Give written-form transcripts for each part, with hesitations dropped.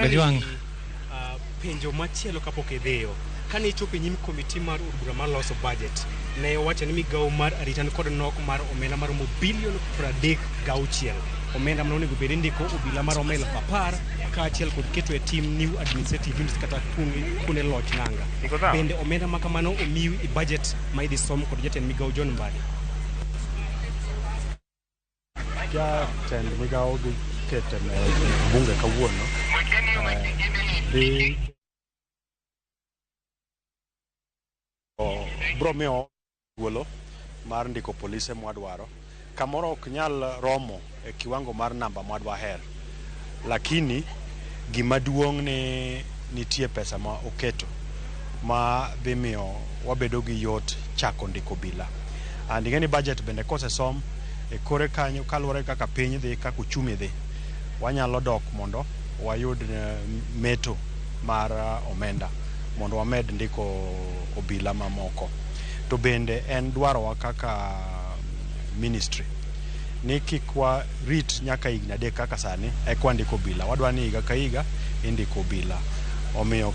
Gajwang'. Penjo machielo kapok idhiyo. Kane ichopo e nyim komiti mar od bura maloso budget, ne owacho ni migawo mar arita ni kod nok mar omenda maromo bilion 36. Omenda mane onego bed indiko obila maromo 10,000 kaachiel kod keto e tim new administrative units kata kuonde loch nanga. Bende omenda ma kamano omiu e budget ma idhi som kod jatend migawo John Mbadi? Jatend migawo dhi keto e bunge kawuono dhi bro miyo thuolo mar ndiko polise mwadwaro. Kamoro ok nyal romo e kiwango mar namba mwadwaher, lakini gima duong' ni nitie pesa ma oketo ma dhi miyo wabedo gi yot chako ndiko obila. And ing'e ni budget bende kosesom e kore kanyo kaluwore kaka piny dhi, kaka uchumi dhi, wanyalo dok mondo wayud meto mar omenda mondo wamed ndiko obila mamoko. To bende en dwarowa kaka ministry ni kik warit nyaka higni 3 kaka sani eka wandiko obila. Wadwa ni higa ka higa indiko obila. Omiyo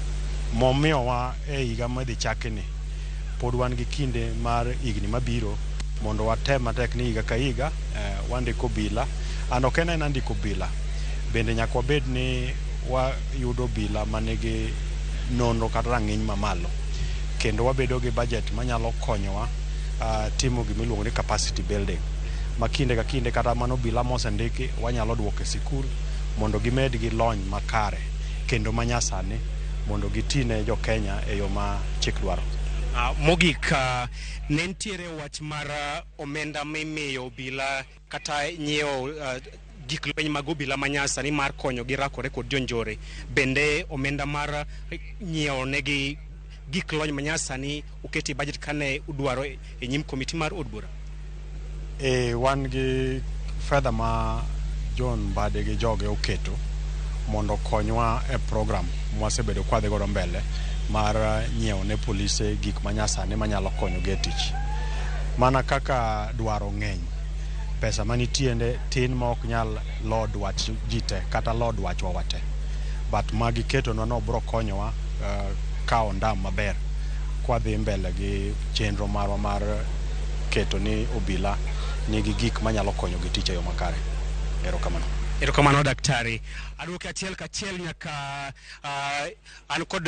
momiyowa e higa madhi chakni pod wan gi kinde mar higni mabiro mondo watem matek ni higa ka higa wandiko obila. And ok en aena ndiko obila, bende nyaka wabed ni wayudo obila manigi nonro kata rang'iny mamalo, kendo wabedo gi budget manyalo konyowa timo gimiluongo ni capacity building, ma kinde ka kinde kata mano obila mosendiki wanyalo duoko e sikul mondo gimed gi lony makare kendo manyasani mondo giti ne jo Kenya e yo ma chik dwaro. Mogik, ne nitiere wach mar omenda mimiyo obila kata nyiewo gik lweny mag obila manyasani mar konyogi rakore kod jonjore. Bende omenda mar nyiewo negi gik lony manyasani oketi e budget kane udwaro e nyim komiti mar od bura? Wan gi fedha ma John Mbadi gi joge oketo mondo okonywa e program mwasebedo kwadhi godo mbele mar nyiewo ne polise gik manyasani manyalo konyogi e tich. Mana kaka dwaro ng'eny, pesa manitie tin ma ok nyal lo dwach ji te kata lo dwachwa wate. But magiketonwa no bro konyowa kawo ondam maber kwadhi mbele gi chenro marwa mar keto ni obila nigi gik manyalo konyogi tich e yo makare. Erokamano. Erokamano daktari. Aduoke achiel kachiel nyaka an kod